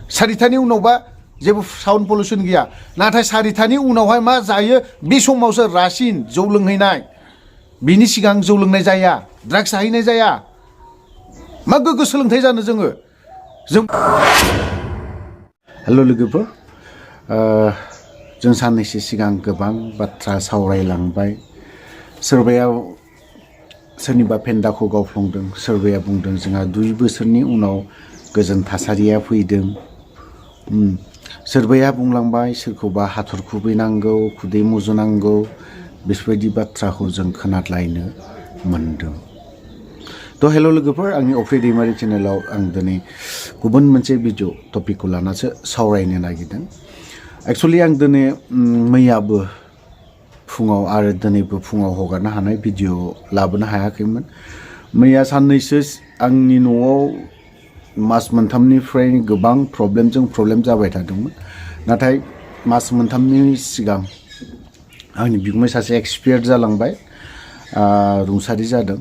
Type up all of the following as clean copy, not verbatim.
सारिथानि उनावबा जेबो sound pollution गैया नाथाय सारिथानि उनावहाय मा जायो बे समावसो रासिन जौ लोंहैनाय बिनि सिगां जौ लोंनाय जाया ड्राग्स जाहैनाय जाया मा गोग्गो सोलोंथाइ जानो जोङो जों हेल' लोगोफोर जों साननैसो सिगां गोबां बाथ्रा सावरायलांबाय सोरबाया सोरनिबा फेन्दाखौ गावफ्लंदों सोरबाया बुंदों जोंहा 2 बोसोरनि उनाव गोजोन थासारिया फैदों सोरबाया बुंलांबाय सोरखौबा हाथर खुबैनांगौ खुदै मुजुनांगौ बेफोरबायदि बाथ्राखौ जों खोनालायनो मोनदों थ' हेल' लोगोफोर आंनि अफ्रि दैमारि चेनेलाव आं दिनै गुबुन मोनसे भिडिअ टपिकखौ लानासो सावरायनो नागिरदों एक्चुअलि आं दिनै मैयाबो फुङाव आरो दिनैबो फुङाव हगारनो हानाय भिडिअ लाबोनो हायाखैमोन मैया साननैसो आंनि न'आव मास मोनथामनिफ्राय गोबां प्रब्लेम जाबाय थादोंमोन नाथाय मास मोनथामनि सिगां आंनि बिगुमै सासे एक्सपायार जालांबाय रुंसारि जादों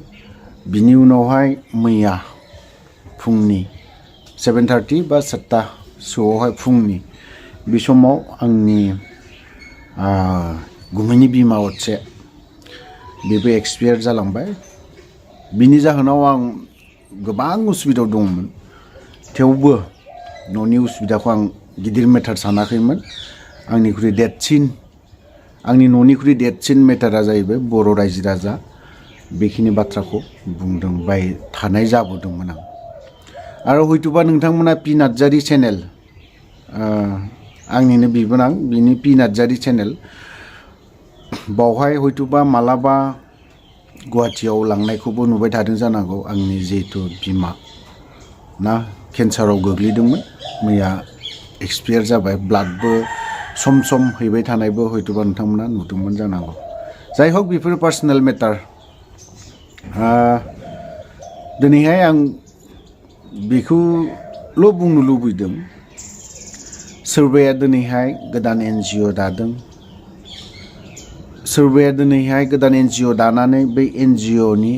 बिनि उनावहाय मैया फुंनि 7:30 बा 7:00 फुंनि बे समाव आंनि गुमैनि बिमा असे बेबो एक्सपायार जालांबाय बिनि जाहोनाव आं गोबां उसुबिदायाव दंमोन थेवबो न'नि उसुबिदाखौ आं गिदिर मेटार सानाखैमोन आंनि न'निख्रुइ देरसिन मेटारा जाहैबाय बर' रायजो राजा बेखिनि बाथ्राखौ बुंदों बाय थानाय जाबोदोंमोन आं आरो हयतोबा नोंथांमोना पि नार्जारि चेनेल आंनिनो बिबोनां बिनि पि नार्जारि चेनेल बावहाय हयतोबा मालाबा गुवाहाटियाव लांनायखौबो नुबाय थादों जानांगौ आंनि जिहेतु बिमा ना केन्साराव गोग्लैदोंमोन मैया एक्सपायार जाबाय ब्लाडबो सम सम हैबाय थानायबो हयतोबा नोंथांमोना नुदोंमोन जानांगौ जाय हक बेफोर पार्सनेल मेटार दिनैहाय आं बेखौल' बुंनो लुबैदों सोरबाया दिनैहाय गोदान NGO दादों सोरबाया दिनैहाय गोदान NGO दानानै बै NGOनि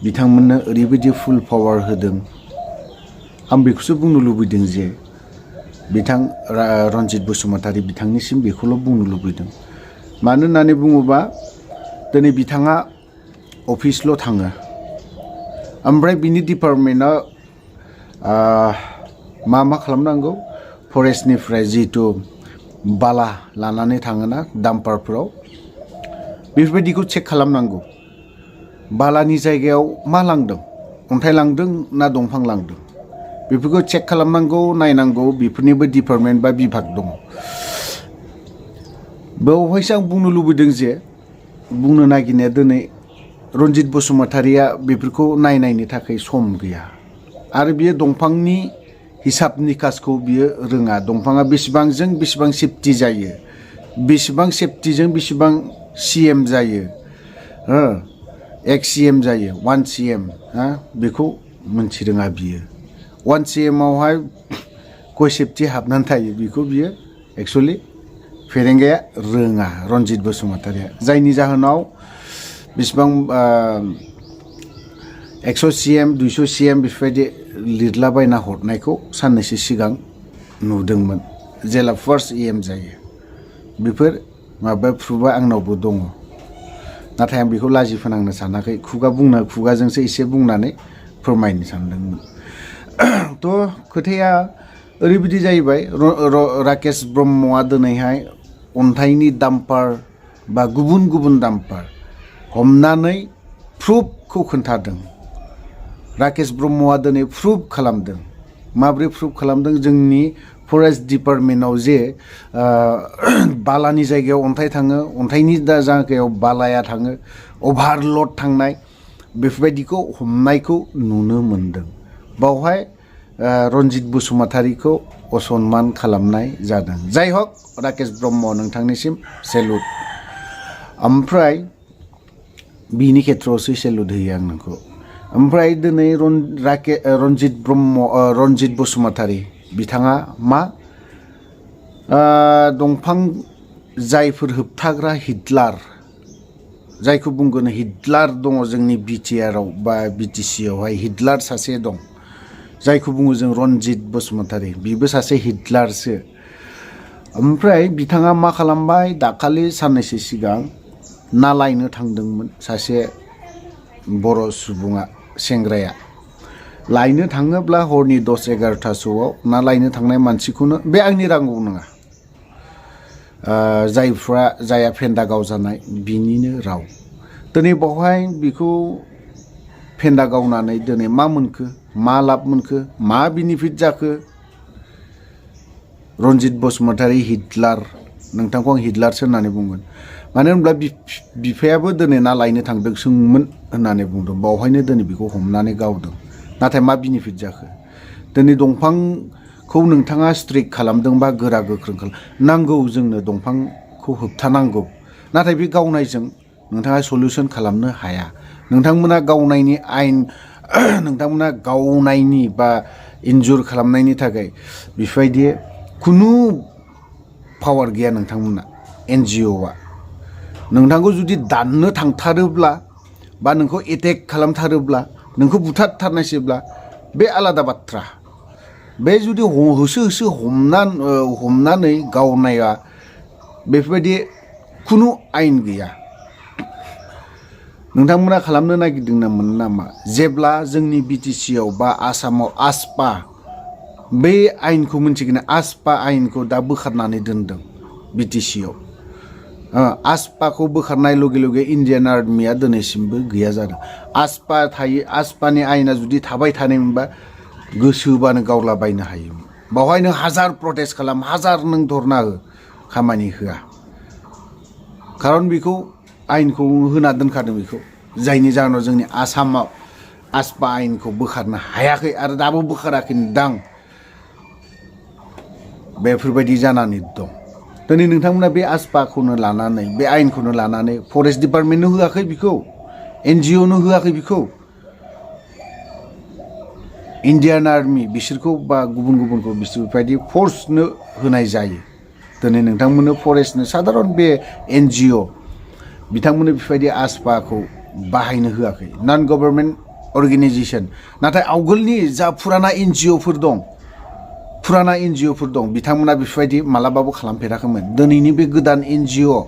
बिथांमोननो ओरैबायदि फुल पावार होदों आं बेखौसो बुंनो लुबैदों जे बिथां रन्जित बसुमतारी बिथांनिसिम बेखौल' बुंनो लुबैदों मानो होननानै बुङोबा दिनै बिथाङा अफिसल' थाङो ओमफ्राय बिनि डिपार्टमेन्टआ मा खालामनांगौ फरेस्टनिफ्राय जिहेतु बाला लानानै थाङोना डाम्पारफोराव बेफोरबायदिखौ चेक खालामनांगौ बालानि जायगायाव मा लांदों अन्थाइ लांदों ना दंफां लांदों बेफोरखौ चेक खालामनांगौ नायनांगौ बेफोरनिबो डिपार्टमेन्ट बा बिभाग दङ बेवहायसो आं बुंनो लुबैदों जे बुंनो नागिरनाया दिनै रन्जित बसुमतारीया बेफोरखौ नायनायनि थाखाय सम गैया आरो बियो दंफांनि हिसाब निकासखौ बियो रोङा दंफाङा बेसेबांजों बेसेबां सेफटि जायो बेसेबां सेफटिजों बेसेबां CM जायो 1 CM जायो 1 CM बेखौ मोनथिरोङा बियो 1 CM आवहाय गय सेफटि हाबनानै थायो बेखौ बियो एक्चुअलि फेरेंगाया रोङा रन्जित बसुमतारीया जायनि जाहोनाव बेसेबां 100 CM 200 CM बेफोरबायदि लिरलाबायना हरनायखौ साननैसो सिगां नुदोंमोन जेला फार्स्ट EM जायो बेफोर माबा प्रुफा आंनावबो दङ नाथाय आं बेखौ लाजि फोनांनो सानाखै खुगाजोंसो एसे बुंनानै फोरमायनो सानदोंमोन थ' खोथाया ओरैबायदि जाहैबाय राकेश ब्रह्मआ दिनैहाय अन्थाइनि डाम्पार बा गुबुन डाम्पार हमनानै प्रुफखौ खोन्थादों राकेश ब्रह्मआ दिनै प्रुफ खालामदों माब्रै प्रुफ खालामदों जोंनि फरेस्ट डिपार्टमेन्टआव जे बालानि जायगायाव अन्थाइ थाङो अन्थाइनि जायगायाव बालाया थाङो अभारलड थांनाय बेफोरबायदिखौ हमनायखौ नुनो मोनदों बावहाय रन्जित बसुमतारीखौ असनमान खालामनाय जादों जाय हक राकेश ब्रह्म नोंथांनिसिम सेलुट ओमफ्राय बिनि खेथ्रआवसो सेलुट होयो आं नोंखौ ओमफ्राय दिनै रन्जित बसुमतारी बिथाङा मा दंफां जायफोर होबथाग्रा हिटलार जायखौ बुंगोन हिटलार दङ जोंनि BTR आव बा BTC आवहाय हिटलार सासे दं जायखौ बुङो जों रनजित बसुमतारी बिबो सासे हिटलारसो ओमफ्राय बिथाङा मा खालामबाय दाखालि साननैसो सिगां ना लायनो थांदोंमोन सासे बर' सुबुङा सेंग्राया लायनो थाङोब्ला हरनि 10-11टासोआव ना लायनो थांनाय मानसिखौनो बे आंनि रांगौ नङा जायहा फेन्दा गावजानाय बिनिनो राव दिनै बावहाय बिखौ फेन्दा गावनानै दिनै मा मोनखो मा लाब मोनखो मा बेनिफिट जाखो रनजित बसुमतारी हिटलार नोंथांखौ आं हिटलारसो होननानै बुंगोन मानो होनब्ला बिफायाबो दिनै ना लायनो थांदोंसोमोन होननानै बुंदों बावहायनो दिनै बिखौ हमनानै गावदों नाथाय मा बेनिफिट जाखो दिनै दंफांखौ नोंथाङा स्ट्रिक खालामदोंबा गोरा गोख्रों नांगौ जोंनो दंफांखौ होबथानांगौ नाथाय बे गावनायजों नोंथाङा सल्युसन खालामनो हाया नोंथांमोना गावनायनि आयेन नोंथांमोना गावनायनि बा इनजुर खालामनायनि थाखाय बेफोरबायदि खुनु पावार गैया नोंथांमोना NGOआ नोंथांखौ जुदि दाननो थांथारोब्ला बा नोंखौ एटेक खालामथारोब्ला नोंखौ बुथारथारनायसोब्ला बे आलादा बाथ्रा बे जुदि होसो होसो हमनानै गावनाया बेफोरबायदि खुनु आयेन गैया नोंथांमोना खालामनो नागिरदोंमोन नामा जेब्ला जोंनि BTCआव बा आसामाव आसपा बे आयेनखौ मिन्थिगोन आसपा आयेनखौ दा बोखारनानै दोनदों BTCआव आसपाखौ बोखारनाय लगे लगे इन्डियान आर्मिया दिनैसिमबो गैया जादों आसपा थायो आसपानि आयेना जुदि थाबाय थानायमोनबा गोसोबानो गावलाबायनो हायोमोन बावहाय नों हाजार प्रटेस्ट खालाम हाजार नों धरना हो खामानि होआ खारन बेखौ आयेनखौ होना दोनखादों बेखौ जायनि जाहोनाव जोंनि आसामाव आसपा आयेनखौ बोखारनो हायाखै आरो दाबो बोखाराखै दां बेफोरबायदि जानानै दं दिनै नोंथांमोना बे आसपाखौनो लानानै बे आयेनखौनो लानानै फरेस्ट डिपार्टमेन्टनो होआखै बिखौ NGOनो होआखै बिखौ इन्डियान आर्मि बिसोरखौ बा गुबुनखौ बिसोर बेबायदि फर्सनो होनाय जायो दिनै नोंथांमोननो फरेस्टनो साधारन बे NGO बिथांमोननो बेबायदि आसपाखौ बाहायनो होआखै नन गभर्नमेन्ट अर्गेनाइजेसन नाथाय आवगोलनि जा फुराना NGOफोर दं बिथांमोना बेफोरबायदि मालाबाबो खालामफेराखैमोन दिनैनि बे गोदान NGO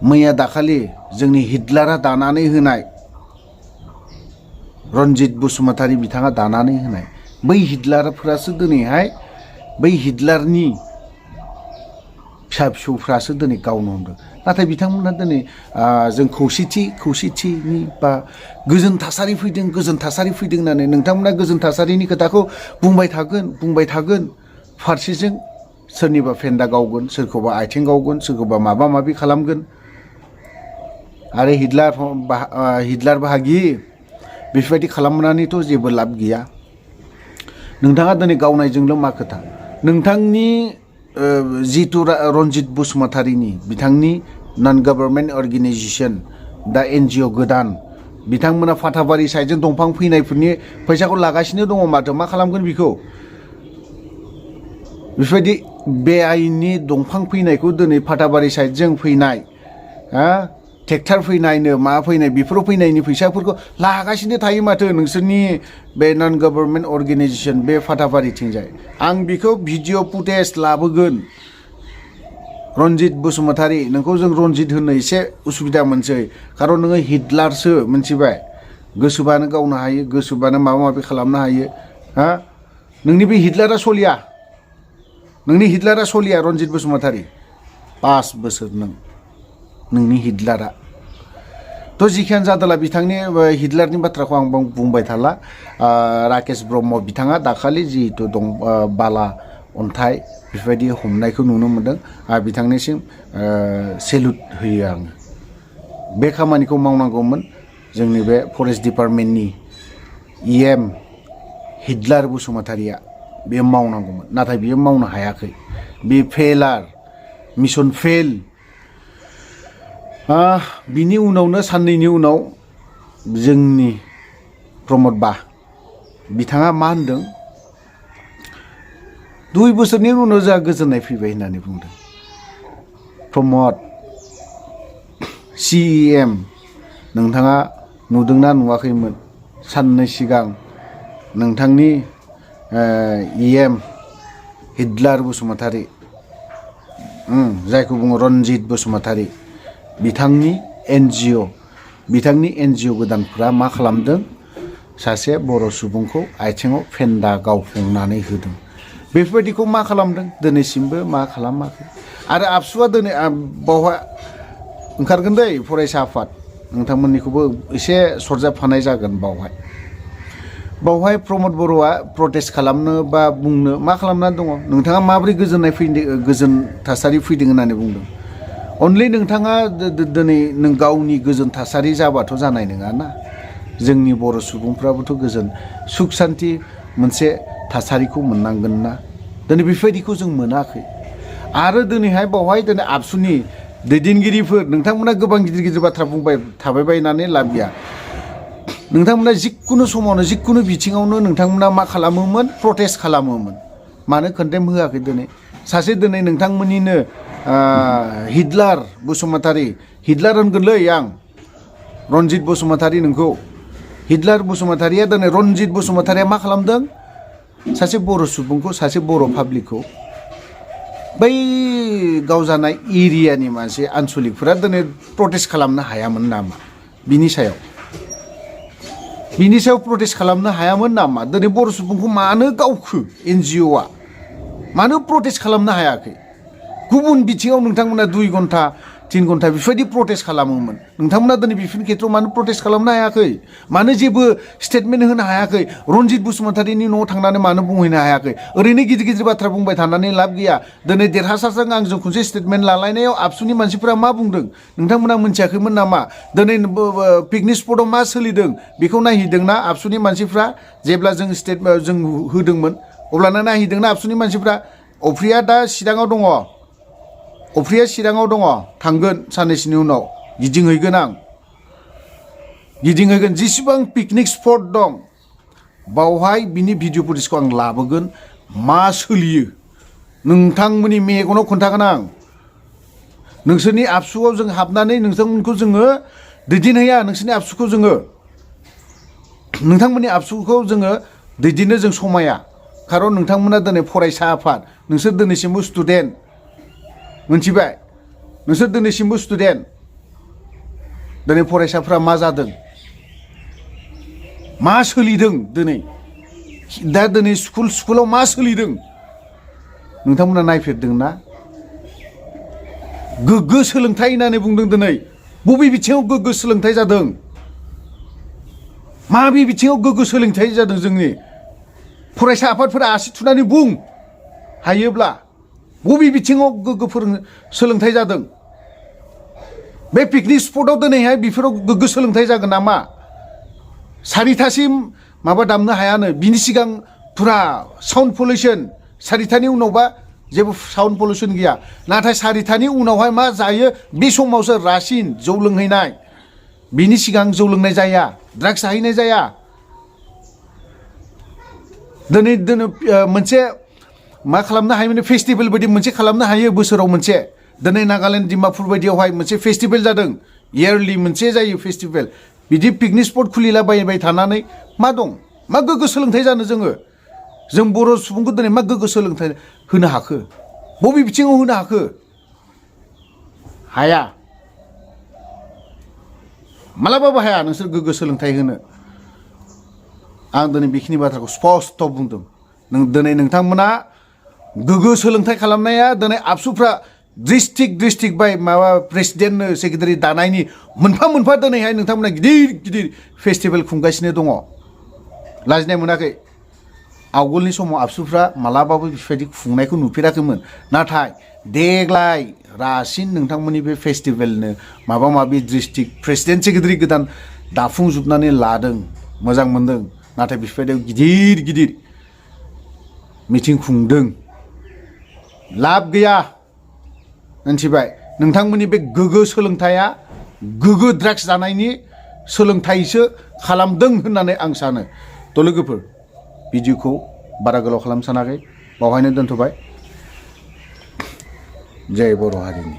मैया दाखालि जोंनि हिटलारा दानानै होनाय रनजित बसुमतारी बिथाङा दानानै होनाय बै हिटलारफोरासो दिनैहाय बै हिटलारनि फिसा फिसौफ्रासो दिनै गावनो हमदों नाथाय बिथांमोना दिनै जों खौसेथिनि बा गोजोन थासारि फैदों होननानै नोंथांमोना गोजोन थासारिनि खोथाखौ बुंबाय थागोन फारसेजों सोरनिबा फेन्दा गावगोन सोरखौबा आथिं गावगोन सोरखौबा माबा माबि खालामगोन आरो हिटलार बाहागि बेफोरबायदि खालामनानैथ' जेबो लाब गैया नोंथाङा दिनै गावनायजोंल' मा खोथा नोंथांनि जितु रनजित बसुमतारीनि बिथांनि नन गभर्नमेन्ट अर्गेनाइजेसन दा NGO गोदान बिथांमोना फाथाबारि साइडजों दंफां फैनायफोरनि फैसाखौ लागासिनो दङ माथो मा खालामगोन बेखौ बेफोरबायदि बेआइननि दंफां फैनायखौ दिनै फाथाबारि साइडजों फैनाय ट्रेक्टर फैनायनो मा फैनाय बेफोराव फैनायनि फैसाफोरखौ लागासिनो थायो माथो नोंसोरनि बे नन गभर्नमेन्ट अर्गेनाइजेसन बे फाथाबारिथिंजाय आं बेखौ भिडिअ फुटेज लाबोगोन रनजित बसुमतारी नोंखौ जों रनजित होनो एसे उसुबिदा मोनसै खारन नोङो हिटलारसो मिथिबाय गोसोबानो गावनो हायो गोसोबानो माबा माबि खालामनो हायो नोंनि बे हिटलारा सलिया रनजित बसुमतारी 5 बोसोर नोंनि हिटलारा थ' जिखियानो जादोंला बिथांनि हिटलारनि बाथ्राखौ आं बुंबाय थाला राकेश ब्रह्म बिथाङा दाखालि जिहेतु दं बाला अन्थाइ बेफोरबायदि हमनायखौ नुनो मोनदों आरो बिथांनिसिम सेलुट होयो आङो बे खामानिखौ मावनांगौमोन जोंनि बे फरेस्ट डिपार्टमेन्टनि EM हिटलार बसुमतारीया बे मावनांगौमोन नाथाय बियो मावनो हायाखै बे फेलार मिशन फेल बिनि उनावनो साननैनि उनाव जोंनि प्रमद बा बिथाङा मा होनदों 2 बोसोरनि उनाव जोंहा गोजोननाय फैबाय होननानै बुंदों प्रमद CEM नोंथाङा नुदोंना नुवाखैमोन साननै सिगां नोंथांनि इएम हिटलार बसुमतारी जायखौ बुङो रनजित बसुमतारी बिथांनि एनजिअ गोदानफोरा मा खालामदों सासे बर' सुबुंखौ आथिङाव फेन्दा गावफ्लंनानै होदों बेफोरबायदिखौ मा खालामदों दिनैसिमबो मा खालामाखै आरो आबसुआ दिनै बावहाय ओंखारगोन दै फरायसा आफाद नोंथांमोननिखौबो एसे सरजाबफानाय जागोन बावहाय प्रमद बर'आ प्रटेस्ट खालामनो बा बुंनो मा खालामनानै दङ नोंथाङा माबोरै गोजोन थासारि फैदों होननानै बुंदों अनलि नोंथाङा दिनै नों गावनि गोजोन थासारि जाबाथ' जानाय नङा ना जोंनि बर' सुबुंफ्राबोथ' गोजोन सुख सान्ति मोनसे थासारिखौ मोननांगोन ना दिनै बेफोरबायदिखौ जों मोनाखै आरो दिनैहाय बावहाय दिनै आबसुनि दैदेनगिरिफोर नोंथांमोना गोबां गिदिर बाथ्रा बुंबाय थाबायबायनानै लाब गैया नोंथांमोना जिखुनु समावनो जिखुनु बिथिङावनो नोंथांमोना मा खालामोमोन प्रटेस्ट खालामोमोन मानो कन्डेम होआखै दिनै सासे दिनै नोंथांमोननिनो हिटलार बसुमतारी हिटलार होनगोनलै आं रनजित बसुमतारी नोंखौ हिटलार बसुमतारीया दिनै रनजित बसुमतारीया मा खालामदों सासे बर' सुबुंखौ सासे बर' पाब्लिकखौ बै गावजानाय एरियानि मानसि आनसलिकफोरा दिनै प्रटेस्ट खालामनो हायामोन नामा बिनि सायाव प्रटेस्ट खालामनो हायामोन नामा दिनै बर' सुबुंखौ मानो गावखो एनजिअआ मानो प्रटेस्ट खालामनो हायाखै गुबुन बिथिङाव नोंथांमोना 2 घन्टा 3 घन्टा बेफोरबायदि प्रटेस्ट खालामोमोन नोंथांमोना दिनै बेफोरनि खेत्रआव मानो प्रटेस्ट खालामनो हायाखै मानो जेबो स्टेटमेन्ट होनो हायाखै रनजित बसुमतारीनि न'आव थांनानै मानो बुंहैनो हायाखै ओरैनो गिदिर बाथ्रा बुंबाय थानानै लाब गैया दिनै देरहासारजों आंजों खनसे स्टेटमेन्ट लालायनायाव आबसुनि मानसिफोरा मा बुंदों नोंथांमोना मोनथियाखैमोन नामा दिनै पिकनिक स्पटआव मा सोलिदों बेखौ नायहैदोंना आबसुनि मानसिफ्रा जेब्ला जों जों होदोंमोन अब्लाना नायहैदोंना आबसुनि मानसिफ्रा अफ्रिया दा चिराङाव दङ थांगोन साननैसोनि उनाव गिदिंहैगोन जेसेबां पिकनिक स्पट दं बावहाय बिनि भिडिअ फुटेजखौ आं लाबोगोन मा सोलियो नोंथांमोननि मेगनाव खोन्थागोन आं नोंसोरनि आबसुआव जों हाबनानै नोंथांमोनखौ जोङो दैदेनहैया नोंथांमोननि आबसुखौ जोङो दैदेननो जों समाया खारन नोंथांमोना दिनै फरायसा आफाद नोंसोर दिनैसिमबो स्टुडेन्ट मोनथिबाय नोंसोर दिनैसिमबो स्टुडेन्ट दिनै फरायसाफ्रा मा जादों मा सोलिदों दिनै स्कुलाव मा सोलिदों नोंथांमोना नायफेरदोंना गोग्गो सोलोंथाइ होननानै बुंदों दिनै बबे बिथिङाव गोग्गो सोलोंथाइ जादों माबे बिथिङाव गोग्गो सोलोंथाइ जादों जोंनि फरायसा आफादफोरा आसि थुनानै बुं हायोब्ला बबे बिथिङाव गोग्गो सोलोंथाइ जादों बे पिकनिक स्पटआव दिनैहाय बेफोराव गोग्गो सोलोंथाइ जागोन नामा 4टासिम माबा दामनो हायानो बिनि सिगां फुरा साउन्ड पलिउसन 4टानि उनावबा जेबो साउन्ड पलिउसन गैया नाथाय 4टानि उनावहाय मा जायो बे समावसो रासिन जौ लोंहैनाय बिनि सिगां जौ लोंनाय जाया ड्राग्स जाहैनाय जाया दिनै मोनसे मा खालामनो हायो फेस्टिभेल बायदि मोनसे खालामनो हायो बोसोराव मोनसे दिनै नागालेण्ड डिमापुर बायदियावहाय मोनसे फेस्टिभेल जादों इयारलि मोनसे जायो फेस्टिभेल बिदि पिकनिक स्पट खुलिलाबायबाय थानानै मा दं मा गोग्गो सोलोंथाइ जानो जों बर' सुबुंखौ दिनै मा गोग्गो सोलोंथाइ होनो हाखो बबे बिथिङाव होनो हाखो हाया मालाबाबो हाया नोंसोर गोग्गो सोलोंथाइ होनो आं दिनै बेखिनि बाथ्राखौ स्पष्ट बुंदों दिनै नोंथांमोना गोग्गो सोलोंथाइ खालामनाया दिनै आबसुफ्रा डिस्ट्रिक्ट बाय माबा प्रेसिडेन्टनो सेक्रेटारि दानायनि मोनफा दिनैहाय नोंथांमोना गिदिर फेस्टिभेल खुंगासिनो दङ लाजिनाय मोनाखै आवगोलनि समाव आबसुफ्रा मालाबाबो बेबायदि खुंनायखौ नुफेराखैमोन नाथाय देग्लाय रासिन नोंथांमोननि बे फेस्टिभेलनो माबा माबि डिस्ट्रिक्ट प्रेसिडेन्ट सेक्रेटारि गोदान दाफुंजोबनानै लादों मोजां मोनदों नाथाय बेफोरबायदियाव गिदिर मिटिं खुंदों लाब गैया मिथिबाय नोंथांमोननि बे गोग्गो सोलोंथाइया गोग्गो ड्राग्स जानायनि सोलोंथाइसो खालामदों होननानै आं सानो थ' लोगोफोर भिडिअखौ बारा गोलाव खालामनो सानाखै बावहायनो दोनथ'बाय जय बर' हारिनि